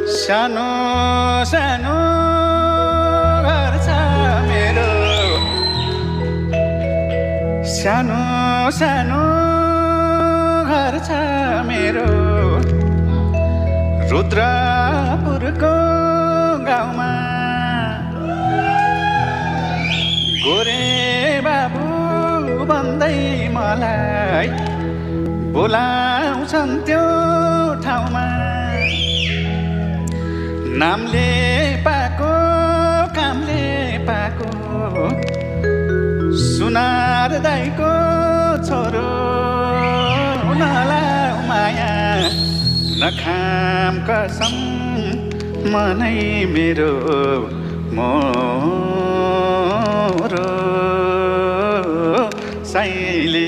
सानो सानो घर छ मेरो, सानो सानो घर छ मेरो, रुद्रपुरको गाउँमा। गोरे बाबु भन्दै मलाई बोलाउँछन् त्यो ठाउँमा। नामले पाएको कामले पाएको सुनार दाइको छोरो, नलाउ माया नखाम कसम मनै मेरो मोरो साइली।